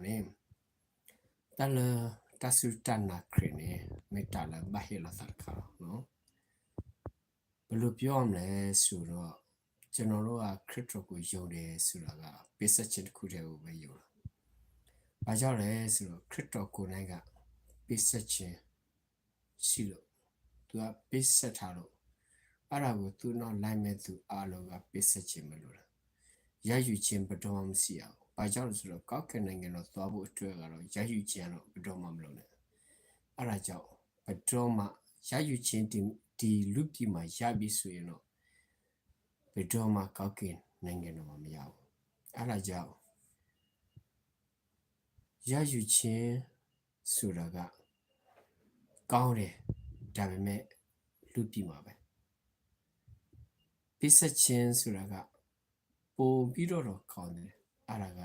ဘၣ်မနုၤအဃိလဲၣ်န့ၣ် တၢ်လၢတၢ်စူၢ်တၢ်နာ်ခရံာ်န့ၣ် မ့ၢ်တၢ်လၢဘၣ်ဟ့ၣ်လီၤသးတခါလီၤ. ဘယ်လိုပြောရမလဲဆိုတော့ ကျွန်တော်တို့က ခရစ်တော်ကို ယုံတယ်ဆိုတာက ပေးဆပ်ခြင်းတစ်ခုတည်းကိုပဲ ယုံတာ။ ဘာကြောင့်လဲဆိုတော့ ခရစ်တော်ကိုယ်တိုင်က ပေးဆပ်ခြင်း ရှိလို့ သူက ပေးဆပ်ထားလို့ အဲ့ဒါကို သူ့နောက်လိုက်မဲ့သူအားလုံးက ပေးဆပ်ခြင်းမလိုတာ။ ရယူခြင်း ဘယ်တော့မှ မရှိရဘူး။ ဘာကြောင့်လဲဆိုတော့ ကောင်းကင်နိုင်ငံတော် သွားဖို့အတွက်ကတော့ ရယူခြင်းကတော့ ဘယ်တော့မှ မလိုနဲ့။ အဲ့ဒါကြောင့် ဘယ်တော့မှ ရယူခြင်း ဒီ ဒီလူကီးမှာ ရပြီဆိုရင်တော့ ဘယ်တော့မှ ကောင်းကင်နိုင်ငံတော်မှာ မရဘူး။ အဲ့ဒါကြောင့် ရယူခြင်းဆိုတာက ကောင်းတယ်၊ ဒါပေမဲ့ လူပြည်မှာပဲ။ ပေးဆပ်ခြင်းဆိုတာက ပိုပြီးတော့တော့ကောင်းတယ်။ အဲ့ဒါက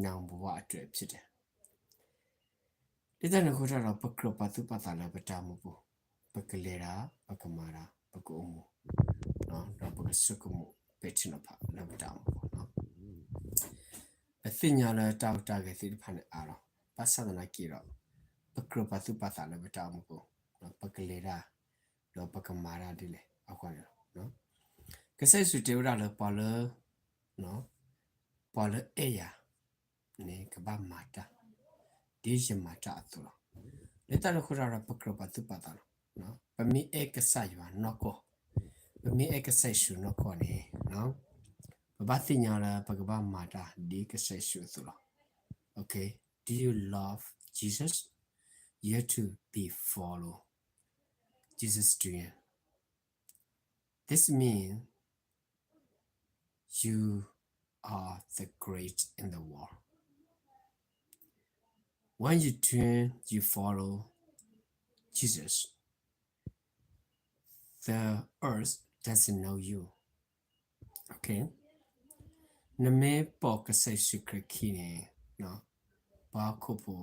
နောင်ဘဝအတွက်ဖြစ်တယ်။ ဒ်တၢ်န့ၣ်အဃိတၢ်ဒီး ပကြၢးပာ်သူၣ်ပာ်သးလၢပတၢ်အိၣ်မူပူၤ, ပကလဲၤတၢ်, ပကမၤတၢ်, ပကအိၣ်မူ, ဒီးပကဆိကမိၣ်ပဲာ်ထံနီၤဖးလၢပတၢ်အိၣ်မူပူၤလီၤ. ပသ့ၣ်ညါလၢတၢ်ဟူးတၢ်ဂဲၤသ့ၣ်တဖၣ်န့ၣ်အါလီၤ. ဘၣ်ဆၣ်သနာ်က့ဒီး ပကြၢးပာ်သူၣ်ပာ်သးလၢပတၢ်အိၣ်မူပူၤ, ပကလဲၤတၢ်, ဒီးပကမၤတၢ်ဒ်လဲၣ်အဂီၢ်န့ၣ်လီၤ. ကစၢ်ယ့ၣ်ၡူးတဲဝဲဒၣ်လၢပှၤလၢ ပှၤလၢအဲၣ်ယၤန့ၣ် ကဘၣ်မၤတၢ် ဒ်ယမၤတၢ်အသိးလီၤ. လၢတၢ်န့ၣ်အဃိတၢ်ဒီး ပကြၢးပာ်သူၣ်ပာ်သးလီၤ. ပမ့ၢ်အဲၣ်ကစၢ်ယွၤနီၢ်ကီၢ်, ပမ့ၢ်အဲၣ်ကစၢ်ယ့ၣ်ၡူးနီၢ်ကီၢ်န့ၣ် ပဘၣ်သ့ၣ်ညါလၢပကဘၣ်မၤတၢ်ဒ်ကစၢ်ယ့ၣ်ၡူးအသိးလီၤ. Okay, do you love Jesus? You have to be follow Jesus doing. This means you are the great in the world. When you turn, you follow Jesus, the earth doesn't know you. Okay? နမ့ၢ်ပိာ်ကစၢ်ယ့ၣ်ၡူးခရံာ်ခံန့ၣ် ပှၤဟီၣ်ခိၣ်ဖိ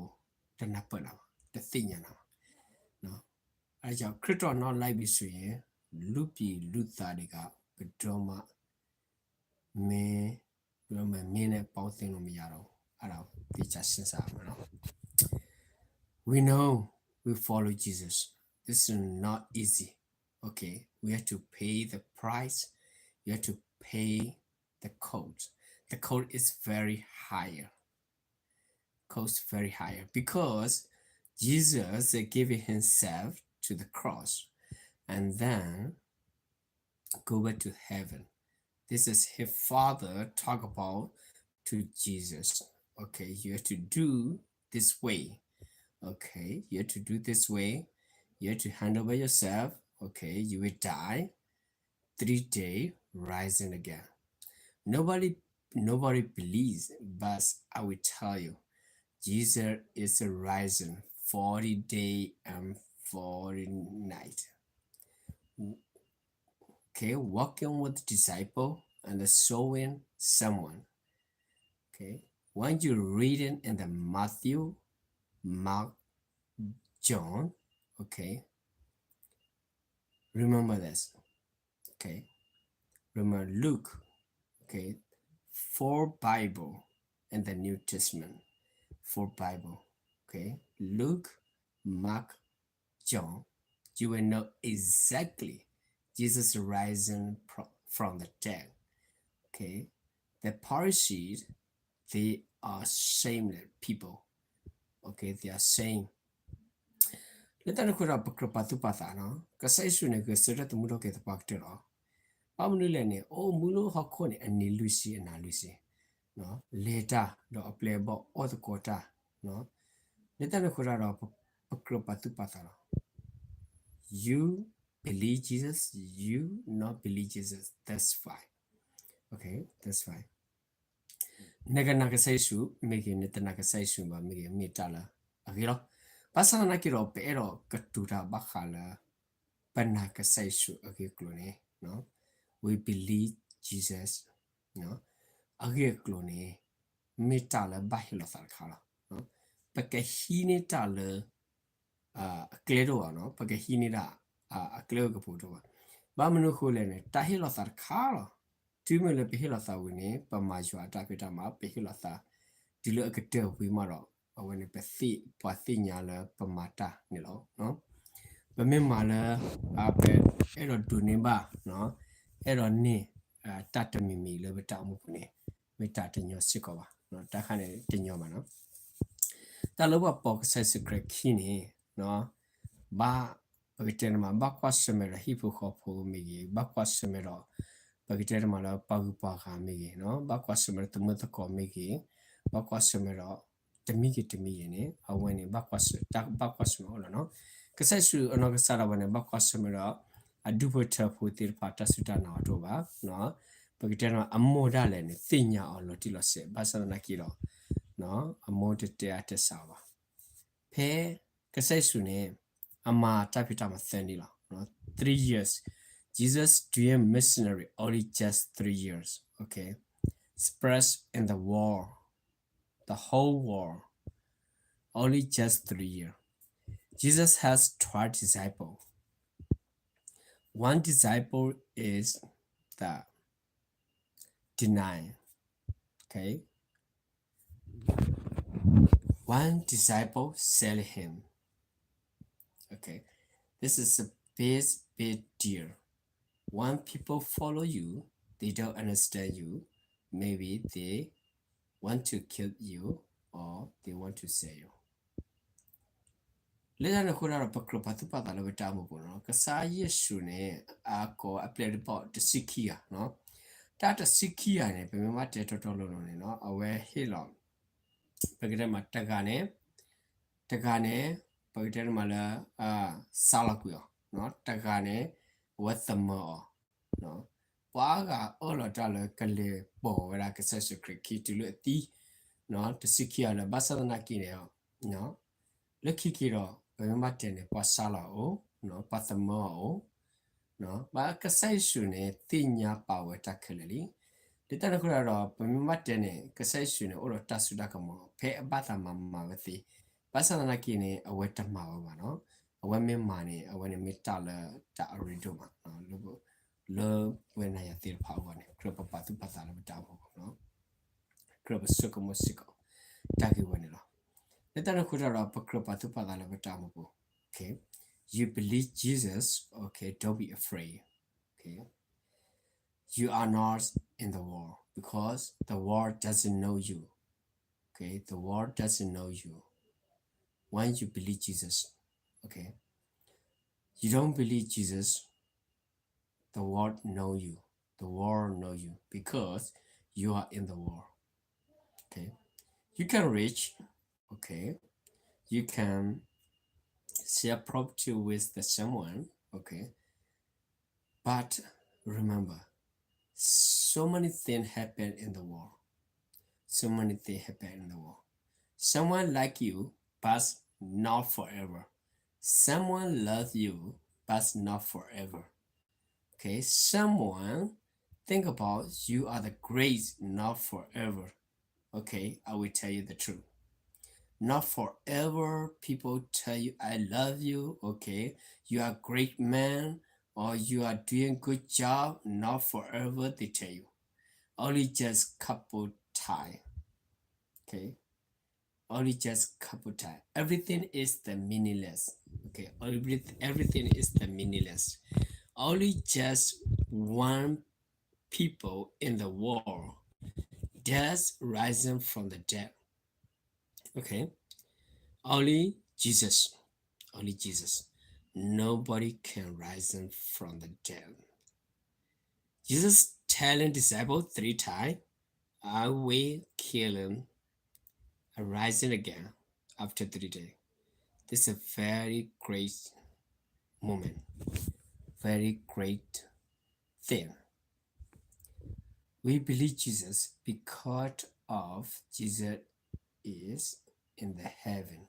တနၢ်ပၢၢ်နၤဘၣ်, တသ့ၣ်ညါနၤဘၣ်. အဲဒါကြောင့် ခရစ်တော်နောက်လိုက်ပြီဆိုရင် လူပြည်လူသားတွေက ဘယ်တော့မှ မင်း ဘယ်တော့မှ မင်းနဲ့ ပေါင်းသင်းလို့မရတော့ဘူး. အဲ့ဒါကို သေချာစဉ်းစားရမယ်နော်. We know we follow Jesus. This is not easy. Okay, we have to pay the price. You have to pay the cost. The cost is very higher. Cost very higher because Jesus gave himself to the cross and then go back to heaven. This is his father talk about to Jesus. Okay, you have to do this way. Okay, you have to do this way. You have to hand over yourself. Okay, you will die. Three day rising again. Nobody, nobody believes, but I will tell you, Jesus is a rising forty day and forty night. Okay, walking with disciple and showing someone. Okay, when you read it in the Matthew, Mark, John, okay, remember this. Okay, remember Luke, okay, four Bible in the New Testament, four Bible, okay, Luke, Mark, John, you will know exactly Jesus rising from the dead. Okay, the Pharisees, they are shameless people. Okay, they are shame. လၢတၢ်န့ၣ်အဃိဒီး ပကြၢးပာ်သူၣ်ပာ်သးနီၤ, ကစၢ်ယ့ၣ်ၡူးန့ၣ် ဂဲၤဆၢထၢၣ်သမူထီၣ်က့ၤသပှၢ်ကတၢၢ်လီၤ. ဘၣ်မနုၤလဲၣ်န့ၣ် အိၣ်မူလၢဟီၣ်ခိၣ်န့ၣ် အနံၤလွံၢ်ဆံအနၤလွံၢ်ဆံ, လဲၤတၢ်ဒီးအပျဲၢ်အဘီၣ်အီၣ်သကိးတၢ်, လၢတၢ်န့ၣ်အဃိဒီး ပကြၢးပာ်သူၣ်ပာ်သးလီၤ. You believe Jesus, you not believe Jesus, that's fine. Okay, that's fine. နကနာ်ကစၢ်ယ့ၣ်ၡူးမ့ၢ်ဂ့ၤ, နတနာ်ကစၢ်ယ့ၣ်ၡူးဘၣ်မ့ၢ်ဂ့ၤ, မ့ၢ်တၢ်လၢအဂ့ၤလီၤ. ဘၣ်ဆၣ်သနာ်က့ဒီး ပအဲၣ်ဒိးကတိၤတၢ်ဘၣ်ဃးလၢ ပနာ်ကစၢ်ယ့ၣ်ၡူးအဂ့ၢ်အကျိၤန့ၣ်, we believe Jesus အဂ့ၢ်အကျိၤန့ၣ် မ့ၢ်တၢ်လၢဘၣ်ဟ့ၣ်လီၤသးတခါလီၤ. ပကဟံးန့ၢ်တၢ်လၢ အကျဲတအိၣ်ဘၣ်နီၤ, ပကဟံးန့ၢ်တၢ် အကျဲအိၣ်ကပူၤတအိၣ်ဘၣ်. ဘၣ်မနုၤအဃိလဲၣ်န့ၣ် တၢ်ဟ့ၣ်လီၤသးတခါလီၤ. တုၤမ့ၢ်လၢပဟ့ၣ်လီၤသးဝံၤန့ၣ် ပမၤယွၤအတၢ်ဖံးတၢ်မၤ, ပဟ့ၣ်လီၤသး တုၤလၢအကတၢၢ်ဝံၤမးဒီး အဝဲန့ၣ် ပသ့ၣ်ပှၤသ့ၣ်ညါလၢပမၤတၢ်န့ၣ်လီၤ. ပမ့ၢ်မၤလၢ ပအဲၣ်ဒိးဒိးန့ၢ်ဘၣ် အဲၣ်ဒိးန့ၢ် တၢ်တမံၤမံၤလၢပတၢ်အိၣ်မူပူၤန့ၣ် မ့ၢ်တၢ်တညီစ့ၢ်ကီးဘၣ်. တၢ်ခါန့ၣ်တညီဘၣ်နီၤ. တၢ်လၢပှၤပိာ်ကစၢ်ယ့ၣ်ၡူးခရံာ်ခံန့ၣ် ဘၣ် ပကတဲန့ၣ်မး ဘၣ်ကွၢ်ဆၢၣ်မဲာ်ဒီးဟံၣ်ဖိဃီဖိမ့ၢ်ဂ့ၤ, ဘၣ်ကွၢ်ဆၢၣ်မဲာ်ဒီး ပကတဲန့ၣ်မးလၢပှၤဂုၤပှၤဂၤမ့ၢ်ဂ့ၤ, ဘၣ်ကွၢ်ဆၢၣ်မဲာ်ဒီးသမုသကိးမ့ၢ်ဂ့ၤ, ဘၣ်ကွၢ်ဆၢၣ်မဲာ်ဒီး တမံၤဂ့ၤတမံၤဂ့ၤန့ၣ် အဝဲန့ၣ် ဘၣ်ကွၢ်ဆၢၣ်မဲာ်အိၣ်လီၤနီၤ. ကစၢ်ယ့ၣ်ၡူးအနီၢ်ကစၢ်ဒၣ်ဝဲန့ၣ် ဘၣ်ကွၢ်ဆၢၣ်မဲာ်ဒီး အဒူၣ်ဖိထၢဖိသ့ၣ်တဖၣ် တၢ်စူၢ်တၢ်နာ်အီၤတအိၣ်ဘၣ်. ပကတဲန့ၣ် အမိၢ်ဒၣ်လဲာ်န့ၣ် သ့ၣ်ညါအီၤလီၤတံၢ်လီၤဆဲး ဘၣ်ဆၣ်သနာ်က့ဒီး အမိၢ်တတဲအါတဲစှၤအီၤဘၣ်. ဖဲကစၢ်ယ့ၣ်ၡူးန့ၣ် အမၤတၢ်ဖံးတၢ်မၤသၢနံၣ်လီၤ. Three years. Jesus doing missionary only just three years. Okay. Spread in the world, the whole world. Only just three years. Jesus has twelve disciples. One disciple is the deny. Okay. One disciple sell him. Okay. This is a big, big deal. When people follow you, they don't understand you. Maybe they want to kill you or they want to sell you. လၢတၢ်န့ၣ်အဃိဒီး ပကြၢးပာ်သူၣ်ပာ်သးလၢပတၢ်အိၣ်မူပူၤနီၤ. ကစၢ်ယ့ၣ်ၡူးန့ၣ် အကိးအပျဲၢ်တဘၣ်တဆံခံဂၤနီၤ. တၢ်တဆံခံဂၤန့ၣ် ပမ့ၢ်ဘၣ်တဲတီတီလိၤလိၤန့ၣ်နီၤ အဝဲဟ့ၣ်လီၤ ပကတဲမးတဂၤန့ၣ် တဂၤန့ၣ် ပကတဲမးလၢ စါလီၤကွံာ်အီၤ, တဂၤန့ၣ် အဝဲသမၢအီၤ ပှၤဂၤအၢၣ်လီၤတၢ်လၢကလဲၤပိာ်ဝဲဒၣ်ကစၢ်ယ့ၣ်ၡူးခရံာ်ခံတုၤလၢအသံ တဆံခံဂၤလၢ ဘၣ်ဆၣ်သနာ်က့န့ၣ် လၢခံက့ၤဒီး ပမ့ၢ်ဘၣ်တဲန့ၣ် ပှၤစါလီၤအီၤအိၣ်, ပှၤသမၢအီၤအိၣ်, ဘၣ်ကစၢ်ယ့ၣ်ၡူးန့ၣ် သ့ၣ်ညါပာ်ဝဲတၢ်ခဲလၢာ်လံ. လၢတၢ်န့ၣ်အဃိဒီး ပမ့ၢ်ဘၣ်တဲန့ၣ် ကစၢ်ယ့ၣ်ၡူးန့ၣ် အိၣ်ဒီးတၢ်စိတၢ်ကမီၤ ဖဲအဘၣ်သးမၤမၤဝဲသ့, ဘၣ်ဆၣ်သနာ်က့န့ၣ် အဝဲတမၤဝဲဘၣ်နီၤ. အဝဲမ့ၢ်မၤန့ၣ် အဝဲန့ၣ်မ့ၢ်တၢ်လၢတၢ်အရ့ဒိၣ်မး လၢပဝဲနၤယၤသ့ၣ်တဖၣ်အဂီၢ်န့ၣ် ကြၢးပပာ်သူၣ်ပာ်သးလၢပတၢ်အိၣ်မူပူၤနီၤ. ကြၢးပဆိကမိၣ်စ့ၢ်ကီး တၢ်ဂ့ၢ်ဝဲန့ၣ်လီၤ. လၢတၢ်န့ၣ်အဃိဒီး ပကြၢးပာ်သူၣ်ပာ်သးလၢပတၢ်အိၣ်မူပူၤ. Okay. You believe Jesus, okay, don't be afraid. Okay. You are not in the world because the world doesn't know you. Okay, the world doesn't know you. When you believe Jesus, okay, you don't believe Jesus, the world know you. The world know you because you are in the world. Okay, you can rich. Okay, you can share property with the someone. Okay, but remember, so many things happen in the world. So many things happen in the world. Someone like you, but not forever. Someone love you, but not forever. Okay, someone think about you are the great, not forever. Okay, I will tell you the truth. Not forever people tell you, I love you, okay, you are a great man, or you are doing good job, not forever they tell you. Only just couple time. Okay. Only just couple time. Everything is the meaningless. Okay. Every- everything is the meaningless. Only just one people in the world that's rising from the dead. Okay. Only Jesus. Only Jesus. Nobody can rise from the dead. Jesus telling disciple three times, I will kill him and rising again after three days. This is a very great moment, very great thing. We believe Jesus because of Jesus is in the heaven.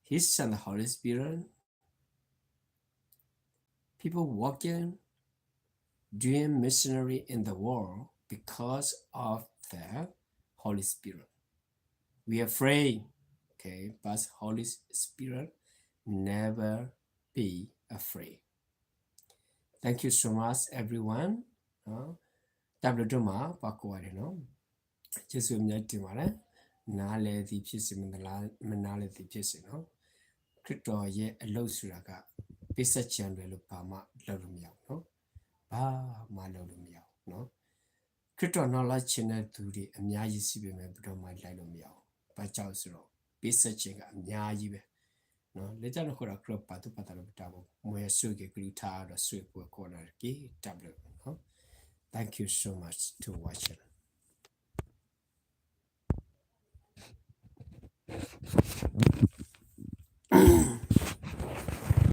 He sent the Holy Spirit. People walking, doing missionary in the world because of the Holy Spirit. We are afraid, okay, but Holy Spirit never be afraid. Thank you so much, everyone. တၢ်ဘျုးဒိၣ်မး ပှၤကိးဂၤဒဲးနီၤ. ယေရှုအမံၤတ့ၢ်မးလၢ နားလည်သည်ဖြစ်စေ၊ မနားလည်သည်ဖြစ်စေနော်၊ ခရစ်တော်ရဲ့အလုပ်ဆိုတာက ပေးဆပ်ခြင်းလွဲလို့ ဘာမှလုပ်လို့မရဘူးနော်။ ဘာမှလုပ်လို့မရဘူးနော်။ ခရစ်တော်နောက်လိုက်ချင်တဲ့သူတွေအများကြီးရှိပေမဲ့ ဘယ်တော့မှလိုက်လို့မရဘူး။ ဘာကြောင့်လဲဆိုတော့ ပေးဆပ်ခြင်းကအများကြီးပဲနော်။ လၢတၢ်န့ၣ်အဃိဒီး ခရံာ်ပာ်သူၣ်ပာ်သးလၢပတၢ်အိၣ်မူ မ်ယွၤဆိၣ်ဂ့ၤကလုၢ်ကထါဒီးဆိၣ်ဂ့ၤပှၤကိးဂၤဒဲးတက့ၢ်. တၢ်ဘျုးနော်. Thank you so much to watching.